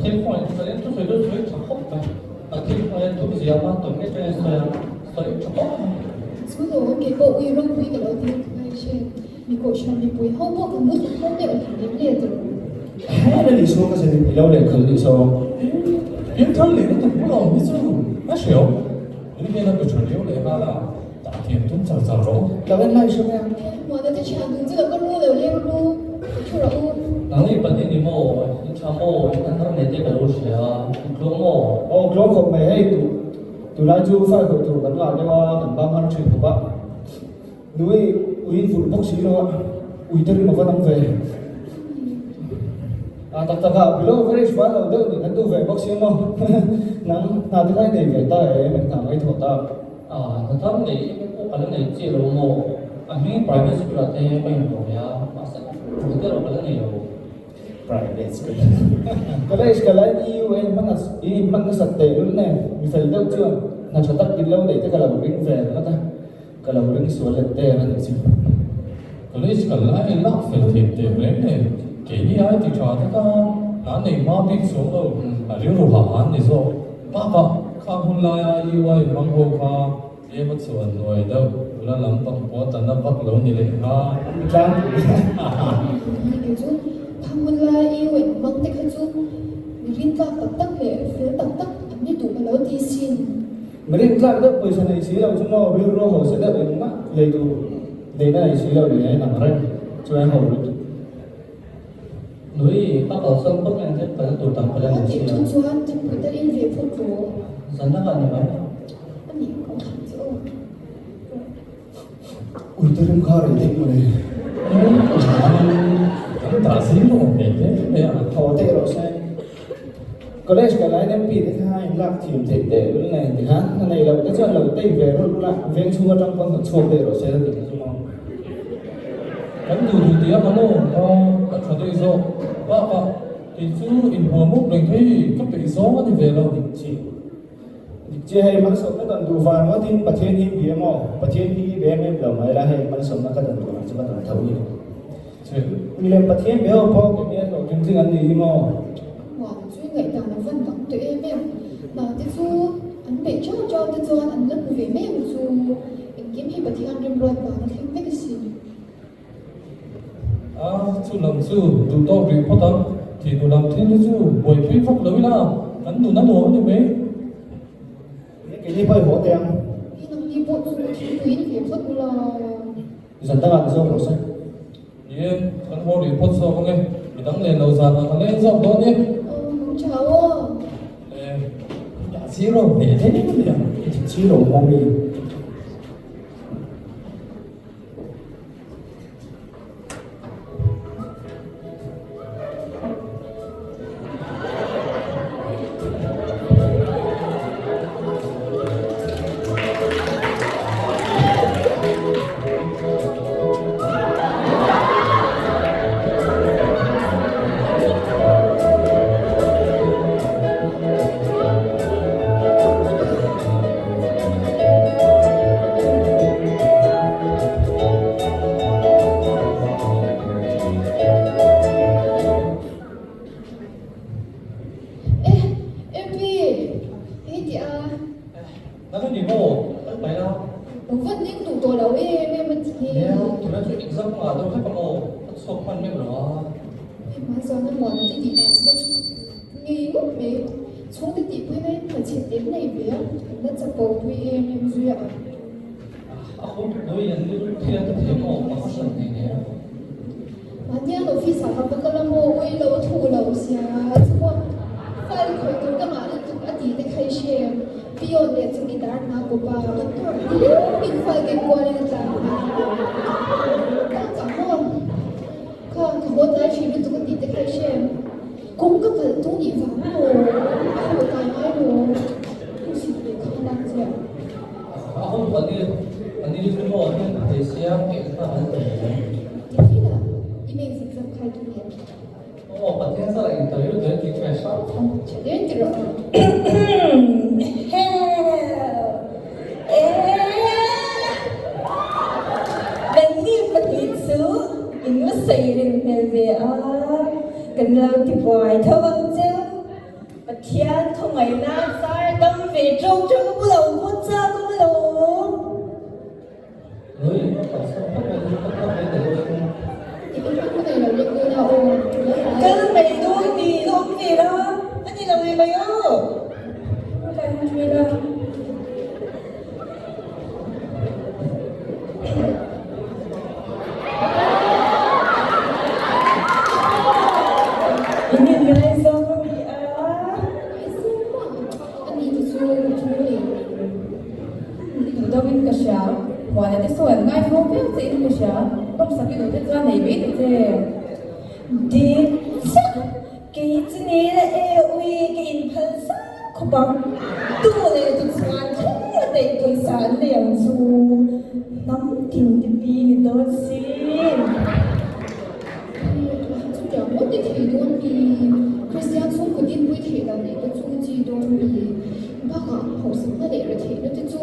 Pathian khawngaih in sawi thu sawi chu sawi tha khawp mai. Pathian khawngaih in thuk zia hma tawp nge chuan in sawi a, sawi tha khawp mai. Chu lo kei pawh ui ropui ka lo ti ngai thin. Mi kohhran mipui ho pawh kan lu thawk deuh a ni lem le tawh. He na ni chu ka zin i lo leh khalh ni so. Piangthar leh na tum bul awm hi chu a hriau. In hian a pe tha riau leh nghal a, dah thiam tum char char rawh. Ka en lai hre mai a. Muana te thian dun chu lo ka ru lo leng ru ka thu rawh u. Nang i pahnih ni maw, in tha maw, in hna thar nei te ka lo hria a, in tluang maw? Aw tluang khawp mai hei tu tunlai chu fai khawih tur kan ngah deuh a, kan bang har thin khawp a. Nui ui in vulh bawk si lo a, ui te rim a va dang ve. A tak tak ah below average van lo deuh nih kan duh ve bawk si a maw? Nang hna te kha i nei ve ta em eng hna ngai thawh ta? A hna thar nei em em pawh ka la nei chiah lo maw? A hming private school ah te ka inhlawh ve a, mahse ṭul te erawh ka la nei lo. Private school College ka la EU a inhman a i inhman nasat teh lul nen mi fel deuh chuan hna tha tak in lo neih te ka lo ring ve ringawt a. Ka lo ring sual let der a nih chu. College kal lai in lak fel thei teh reng nen keini ai ti tha te kha hna nei hma bik chuang lo a rilru hah an ni zawk. Bakah khang hun laia EY hmang ho kha tlem a chhuan hnuai deuh nula lam pang pawh tan a vak lo ni leh kha. An ni tlang pui. Kei chu khang hun laia EY hmang te kha chu mi rintlak tak tak leh fel tak tak an ni duh ka lo ti sin. Mirin tlak deuh pawisa nei si lo chu maw rilru a haw se deuh engmah lei tur neihna nei si lo nih a inang reng chuan a haw lutuk. Nui, ka kalsan phawt mai ang che, kalna tur tam ka la nei si a. Tih thu chuan thingpui tal in ve phawt rawh. Zan lakah ni mai. A nih ka awm che aw. Ui te rim kha rei deuh mawle. Kan dah zing rawh ve hle mai a. Thaw teh rawh se. College ka lai MP te kha in lak thiam theih teh lul nen ti khan a nei loh te chuan lo tei ve rulh rulh a, veng chhung atang pawn hnawt chhuak daih rawh se a ti kha chu maw. Kan duh duh tih a ka lo awm kha ka tha daih zawk. Bakah kei chu inhuam up reng hi ka peih zawng a ni ve lo. Dik chi. Dik chi hei malsawmna dan duh vang ngawtin Pathian hi bia maw? Pathian hi i bem em lo mai la hei malsawmna ka dan duh ang chu ka dan tho ni. Milem Pathian be ho pawh kei hian hlawhtling tling an ni hi maw? Muan chu i ngaihdan a van dang tawh em em. Hna te chu an beih chau chau te chuan an la hmu ve mai ang chu. Engkim hi Pathian remruat vang a thleng vek asin. A, chu lam chu duh tawk rih phawt ang. Thihnu lam thil hi chu buaipui vak lo ila kan nun a nuam a ni mai. Keini pawh i haw teh ang. Hei nangni pawh chu thingpuiin ve phawt ula. Zan dangah ni zawk rawh se. Ni e, kan haw rih phawt zawk ang e. Mi dang len lo zan ah ka leng zawk dawn e. Aw, hmu tha aw. Le, dah zero ve hle mai ang. I dik chi lo maw mi? Eh, Emmy, hei ti a. Nang ni maw, kal mai la. Lo vat ning duh tawh lo em em a ti. Nia, tuna chu exam ngah deuh hlek a maw, ka chhuak hman meuh lo a. Hei hma zawn a muan a ti tih dan chu ngei ngawt mai. Chhungte tihpui na in hmeichhe tel nei ve a, an la chapo pui em em zui a. A hun hnuai an ni thil an ti thei maw, a hran nei nei a. Mahnian office ah ka va kal a maw, ui lo thu lo sia chuan file khawih tur ka ngah lutuk a tih te kha i hre em? Peon leh chawkidar hna kawp a ti leuhin file ken kualin a tlan a. Ka kah maw? Kha ka haw tlai thin lutuk a tih te kha i hre em? Kawng ka kalh tu nih vang maw? A haw tlai ngai lo. Hmuhsit leh kha lan chiah. A hun pawh ni a ni chu maw an in thei sia keih kha an ti mai. Ti thil a i nei zak zak khai tu nge? Aw Pathian zara interview dawn tih chu a hram hram. Tha den ti rawh. Nangni pahnih chu in la sawi rin hmel ve a, kan lo ti buai tho ang cheu. khawngaihna zar dam ve ṭawk ṭawk a lo pawt chak a lawm. Kal mai dawn ni la awm ve la, a ni lo ve mai aw. In inngaizawng a mi a. I duh deuhin ka hria, Muana te sawi an ngaihawm viau che in ka hria, nawmsak i duh te chuan nei mai ta che. Dik chiah, kei chu ni la e ui ka inphal zau khawp ang, tu leh tu chuan thleng a neih pawisa an nei ang chu, hnam tin te pi ni dawn si. Chutiang ngawt i thei dawn mi? Kristian chhungkaw dinpui theih lo neih te chu chi dawn mi? Bakah hauhsakna leh retheihna te chu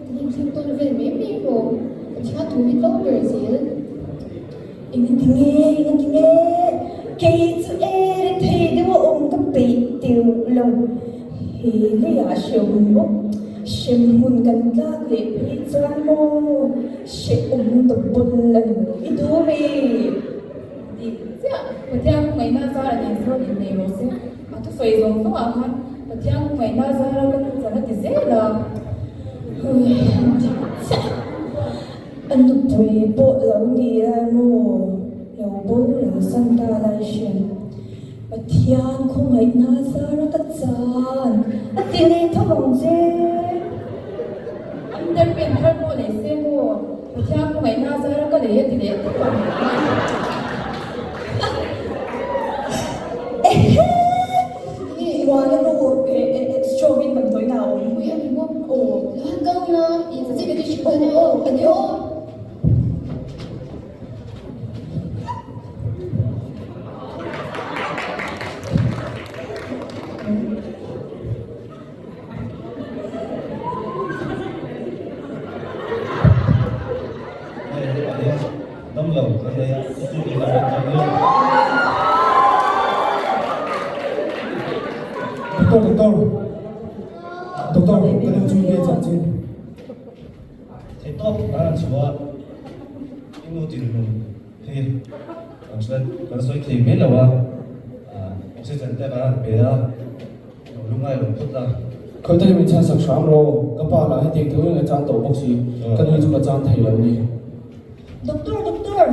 kan inthleng tawn vel mai mai rawh. Pathian thu hi tlo ber zel. Engatinge, engatinge, kei chu e rethei deuh a awm ka peih teuh lo. He leiah hrehawm bawk, hremhmun kan tlak leh phei chuan maw? Hrehawm tawp bawl a ni i duh mi? Dik chiah, Pathian khawngaihna zar a nen sawn innei rawh se. A thusawi zawng zawng ah khan Pathian khawngaihna zara ka nu chan a ti zel a. Dik chiah, a nupui pawh lo ni la maw? Lo bo lo san ta lai hriat. Pathian khawngaihna zara ka chan a ti leh tho ang che. Underpant thar pawh leh se maw? Pathian khawngaihna zara ka lei a ti leh tho ang. Ehe! Muana nu stroke in damdawi na a awm. Ui a ni maw? Aw, lo han kal ula, i chanchin ka ti hrilh dawn e aw, a ni aw. Doctor, doctor, doctor, ka nu chu nge chanchin? Theihtawp kan han chhuah a, i nu dinhmun hi kan hre kan sawi thei mai lo a, oxygen te kan han pe a, lo lungai lo phawt a. Khawi takin min chhansak hram rawh, ka pa lah hetiang thu in a chan tawh bawk si, ka nu chu ka chan thei lo ni. Doctor, doctor!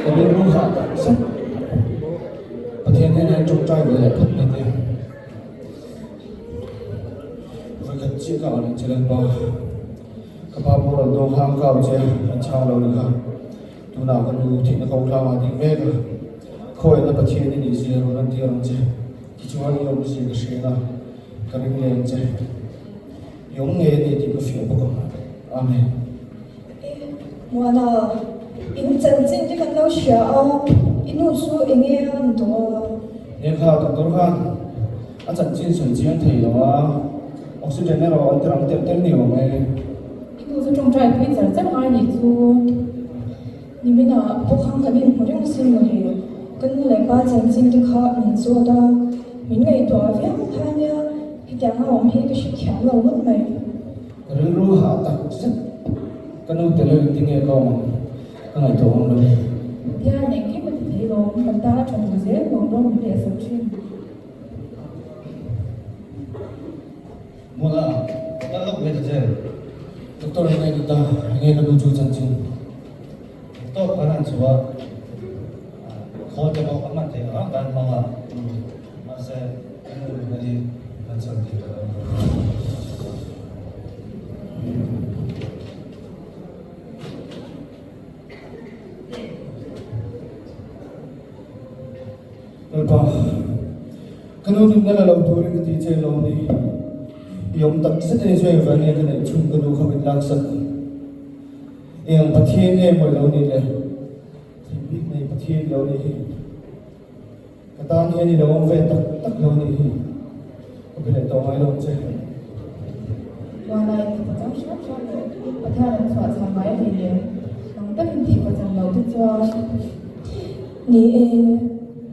Ka rilru hah tak zet. Pathian hnenah hian tawngtai ve leh phawt mai teh. Vawikhat chiah ka ang che Lalpa. Ka pa boral dawn kha ang kau che an chhang lo ni kha. Tunah ka nu thihna ko tlang ah ding mek a. Khawiahna Pathian i nih zia rawn lantir ang che. Tichuan i awmzia ka hriat a, ka ring leh ang che. I awm ngei a ni tih ka fiah bawk ang. Amen. E, Muana, in chanchin te kan lo hria a, i nu chu eng nge a rawn tawh a? Nia kha, doctor khan a chanchin sawi chiang thei lo a, oxygen erawh an ti rang telh telh ni awm e. I nu chu tawngtai pui char char ngai nih chu. Niminah bawkhang kan inhmu reng sin mawle, ka nu leh pa chanchin te kha min zawt a, min ngaihtuah viau kha nia, hetiang a awm hi ka hrethiam lo ngawt mai. Ka rilru hah tak zet, ka nu tel a engtin nge ka awm ang, ka ngaihtuah awm lo. Pathian engkim a ti thei lawm, kan tan a tha duh zel lawm rawng min leh sak thin. Mawla, ka kal lawk ve ta che. Doctor enge ni ta, enge ka nu chu chanchin? Tawk kan han chhuah khawl te pawh a hman theih ang kan hmang a, mahse ka nu nuna hi kan chhan thei ta lo. Lalpa, ka nu nunna la lo turin ka ti che lawm ni. I awm tak zet a ni chu engvang nge ka neih chhung ka nu kha min laksak. Eng Pathian nge maw lo nih le? Thil bik nei Pathian lo nih hi. Ka tan hian i lo awm ve tak tak lo nih hi. Ka be leh tawh ngai lo ang che. Mualai ti pachang hram hram rawh. Pathian an chhuah chhan ngai a hlei nem. tak intih pachan loh te chuan. Ni e,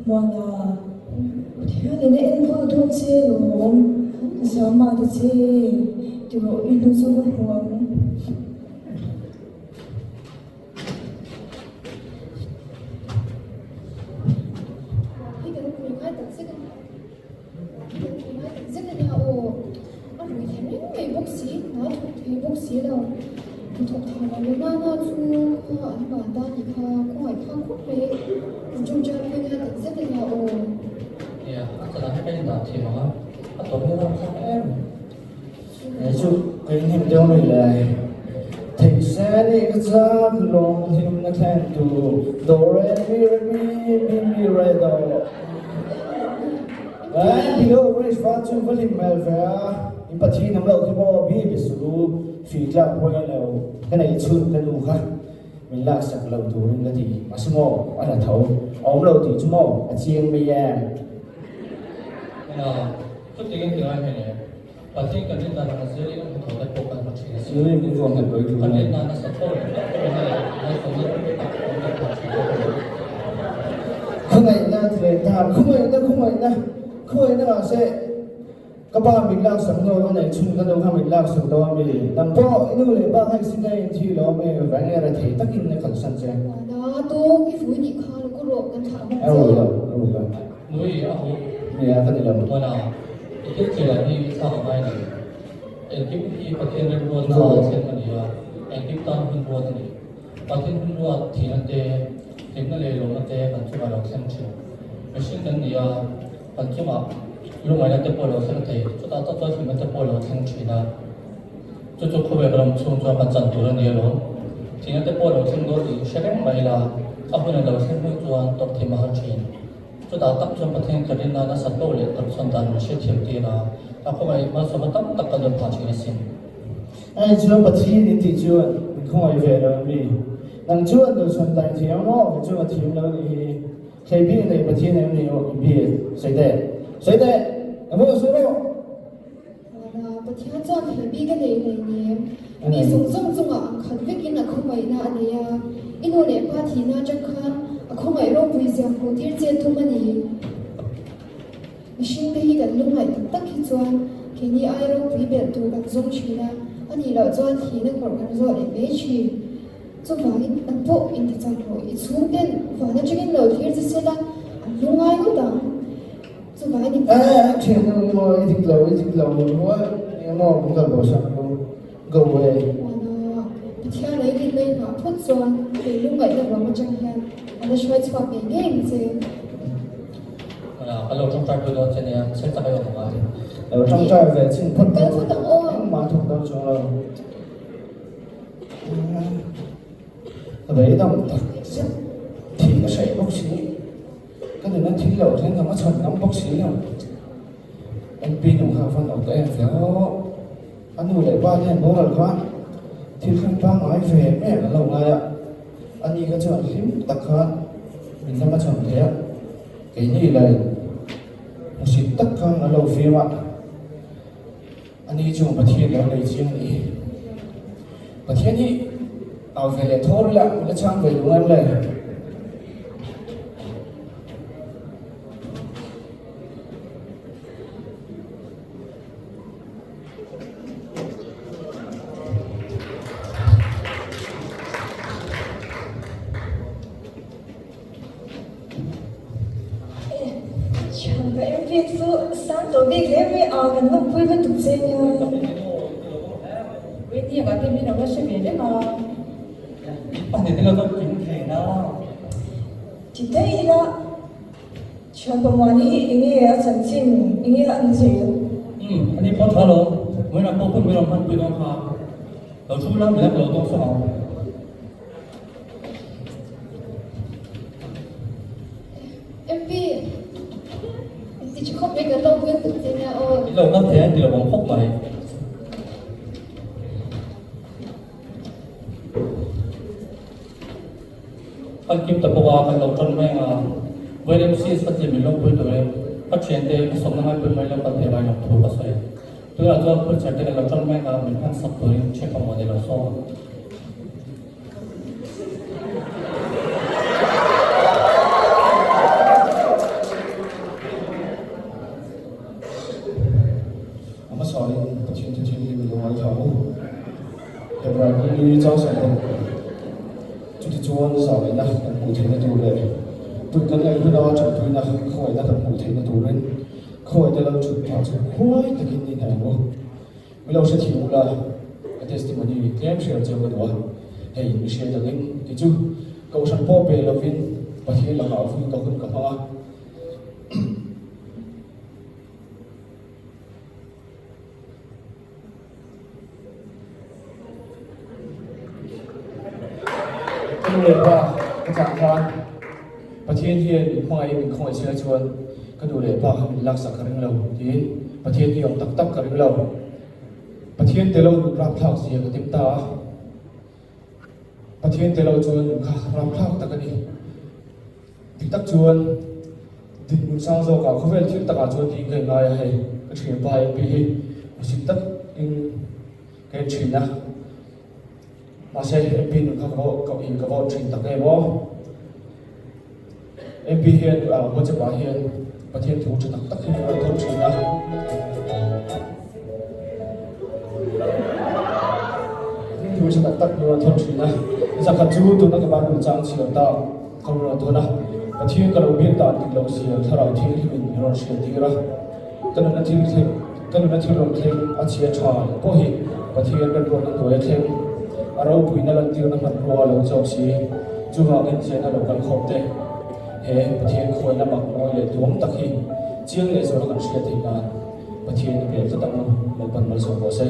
Muana, Pathianin a enkawl dawn che lawm, Zama ta che, ti rawh i hnu chu ka hmu ang. Hi kan pui ngai tak zet a ni. Hi kan pui ngai tak zet a nia aw. A rui thei reng mai bawk si, hna thawk thei bawk si lo. Hna thawk thei lo lo nana chu kha an van ta nih kha khawngaih thlak khawp mai. Kan ṭawngṭai pui ngai tak zet a nia aw. Nia, a chalah hi ka indah thiam ang a, a tawp hi a rangthlak em. Hei chu ka inhnem deuh mai le. Theih se nih ka chak lawng hlimna thlen tu do re mi re mi mi mi re do. Ai Bilo Race fa chu va hlim hmel ve a, in pathin awm loh khi maw bi bi su fi tlak pawh en lo ka neih chhun ka nu kha min laksak lo turin ka ti mahse maw a la tho a awm lo tih chu maw a chiang mai em. Chutiang ti ngai hmel e. Pathian kan rin dan ang zelin a hmuthawh te pawh kan hmu thin a si. Kan rin dan nasa thaw leh tak pawhin a leh malsawmna tam tak kan lo phah thin bawk a ni. Khawngaihna ti leh ta, khawngaihna, khawngaihna, khawngaihna mahse ka pa min laksak no ka neih chhun ka nu kha min laksak dawn mi, nang pawh i nu leh pa kha i sin a in thi lo mi veng e rethei takin a kalsan che. Muana tawng i vui nih kha lo ka rawh kan thlah bawk che. A ru lo, a ru lo. Nui a hawh. Nia ka ni lo. Hmana i thil thil ah hi i thlak a ngai lo. Engkim hi Pathian remruatna a thlen a ni a, engkim tan hun ruat a ni. Pathian hun ruat thihna te, hlimna leh lawmna te kan chungah lo thleng thin. Mihring kan ni a, kan chungah lungaihna te pawh lo thleng thei, chutah tak chuan hlimna te pawh lo thleng thin a. Chu chu khawvel ram chhung chuan kan chan tur a ni alawm. Thihna te pawh lo thleng dawn tih hre reng mai ila, a hun a lo thleng hnu chuan tawp thei mahal thin. Chutah tak chuan Pathian ka rinna nasa tawh leh tawrhchhawn dan min hriatthiam tir a, a khawngaih malsawmna tam tak ka dawn phah thin asin. Hei chuan Pathian in tih chuan min khawngaih ve lo mi? Nang chuan tawrhchhawn dan thiam maw? Kei chuan ka thiam lo nih hi. Thlei bik nei Pathian em ni aw? I bia sawi teh. Sawi teh! Ka hmuh suh rawh! Vana Pathian chuan thei bik a nei hleinem. Mi zawng zawng chungah ang khat vekin a khawngaihna a nei a, i nu leh pa thihna atang khan a khawngaih ropui zia hmuh tir che tum a ni. Mihring te hi kan lungngaih tak tak hi chuan keini ai ropui belh tur kan zawng thin a, a nih loh chuan thihna kawrh kan zawh leh mai thin. Chuvangin an pawh intichak rawh, i chhungten van atangin lo thlir che sela an lungngai ngawt ang. Eh, thian nu maw i dik lo, i dik lo maw, eng maw kan kal bo sak lo, go away. Muana, Pathian ei rin na i nghah phawt chuan kei lungngaihna ruam atang hian a la hruai chhuak ngei ngei ang che. Muana, ka lo tawngtai pui dawn che nia, chhel tak i awm angai. Lo tawngtai ve chin phawt Kal phawt ang aw. Engmah thawk dawn chuang lo. Ka beidawng tak zet thih ka hreih bawk si. Ka nuna thil loh hian ka hmachhawn ngam bawk si lo. MP nu kha a van awk em ve aw. A nu leh pa te an boral khan thil thleng pangngai ve em an lo ngai a. Ani kha chuan hlim tak khan min la hmachhawn thei a. Keini lah in hmusit tak khan an lo fim a. Ani chu Pathian lo nei chiang a ni. Pathian hi au ve leh thaw ila min la chhang ve duh em le? Thian ka em bik chu sang tawh bik hle mai a, kan lawmpui lutuk che nia. Waiting ah te min lo la hre ve vek a. Pahnih te lo zawk kim thei na. Ti daih ila thian Pamuani hi enge a chanchin, enge a an zel? Umm, ani pawh tha lo, Muina pawh hun min rawn hmanpui dawn kha. Lo thu lam leh lo dawng sawng ang. MP, ti chu khawp mai kan lo pui tuk che nia aw. In lo kal thei an ti lo ang khawp mai. Kan kim ta bawk a, kan lo tan mai ang a. Vawiin MCS ka tih min lo pui turin ka thiante ka sawmna ngai pui mai lo kal thei ngai lo thu ka sawi. Tunah chuan Pulchar te kan lo tan mai ang a, min hman sak turin check a maw ni lo sawm ang. sain Pathian thu thianghlim i lo ngaithla ang u. Hebrai hming chang 60. Chutichuan zawngaihna kan hmuh theihna tur leh tun kan ngaih huna tanpuina khawngaihna kan hmuh theihna turin khawngaihna lo thut phah chu huai takin i hnaih ang u. Mi lo hrethiam ula ka testimony tlem hriat chiang ka duh a, hei mi hriat angin ti chu Kohhran pawh pe lovin Pathian lakah vui ka hun ka hmang a. Ka nu leh pa ka chah khan Pathian hian min hmangaih min khawngaih sia chuan ka nu leh pa kha min laksak ka ring lo tiin Pathian hi awm tak tak ka ring lo. Pathian te lo nun rapthlak zia ka tem ta a. Pathian te lo chuan nun kha rapthlak tak a ni. Dik tak chuan dinhmun sang zawkah khawvel thil takah chuan tiin ka inngai a, hei ka thianpa MP hi hmusit takin ka en thin a, mahse MP nun kha ka ka in ka vote thin tak em aw. MP hian WhatsApp ah hian Pathian thu tha tak tak hi min rawn thawn thin a. Pathian thu tha tak tak min rawn thawn thin a, zakhat chu tuna ka Bible chang chhiar ta. Ka rawn thawn a, Pathian ka lo biak dan dik loh zia Thlarau Thianghlimin min rawn hriat tir a. Ka nuna thil thleng, ka nuna thil rawn thleng a chhia tha leh pawh hi Pathian remruatna hnuaia thleng, a ropuina lantirna hmanrua a lo chawk si. Chuvangin zena lo kal khawp te, he Pathian khuaina mak mawi leh duang tak hi chiang leh zuala kan hriat theih nan Pathian i bel tlat ang u, Lalpan malsawm rawh se.